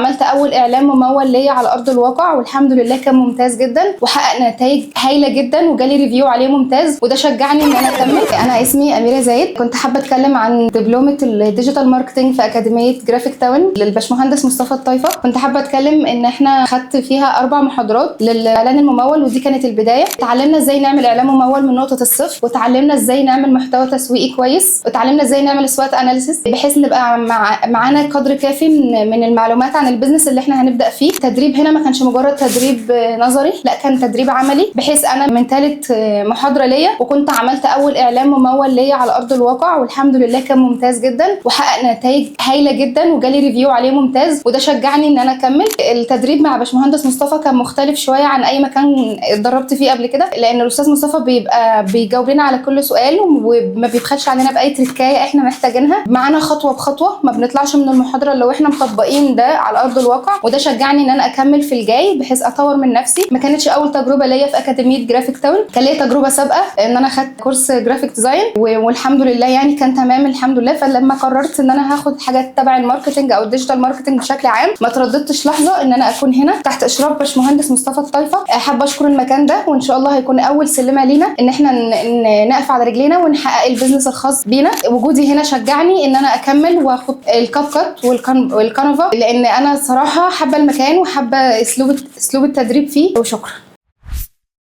عملت اول اعلان ممول ليا على ارض الواقع، والحمد لله كان ممتاز جدا وحقق نتائج هايلة جدا، وجالي review عليه ممتاز، وده شجعني ان انا اكمل. انا اسمي اميره زايد، كنت حابة اتكلم عن دبلومه ال digital marketing في اكاديمية جرافيك تاون للباشمهندس مصطفى الطايفه. كنت حابة اتكلم ان احنا خدت فيها 4 محاضرات للاعلان الممول، ودي كانت البداية. اتعلمنا ازاي نعمل اعلان ممول من نقطة الصفر، وتعلمنا ازاي نعمل محتوى تسويقي كويس، وتعلمنا ازاي نعمل SWOT analysis بحيث نبقى معانا قدر كافي من المعلومات عن ال business اللي احنا هنبدا فيه. التدريب هنا ما كانش مجرد تدريب نظري، لا كان تدريب عملي، بحيث انا من ثالث محاضرة ليا وكنت عملت اول اعلان ممول ليا على ارض الواقع، والحمد لله كان ممتاز جدا وحقق نتائج هايلة جدا، وجالي review عليه ممتاز، وده شجعني ان انا اكمل. التدريب مع باشمهندس مصطفى كان مختلف شوية عن اي مكان اتدربت فيه قبل كده، لان الاستاذ مصطفى بيبقى بيجاوب لنا على كل سؤال وما بيبخلش علينا باي تركايه احنا محتاجينها، معانا خطوة بخطوة، ما بنطلعش من المحاضرة لو احنا مطبقين ده على ارض الواقع، وده شجعني ان انا اكمل في الجاي بحيث اطور من نفسي. ما كانتش اول تجربه ليا في اكاديمية جرافيك تاون، كان ليا تجربه سابقه ان انا خدت كورس graphic design والحمد لله يعني كان تمام الحمد لله. فلما قررت ان انا هاخد حاجات تبع ال marketing او ال digital marketing بشكل عام، ما ترددتش لحظة ان انا اكون هنا تحت اشراف باشمهندس مصطفى الطايفه. حابة اشكر المكان ده، وان شاء الله هيكون اول سلمه لينا ان احنا نقف على رجلينا ونحقق ال business الخاص بينا. وجودي هنا شجعني ان انا اكمل واخد ال CapCut وال Canva، لان انا صراحة حابة المكان وحابة اسلوب التدريب فيه. وشكرا.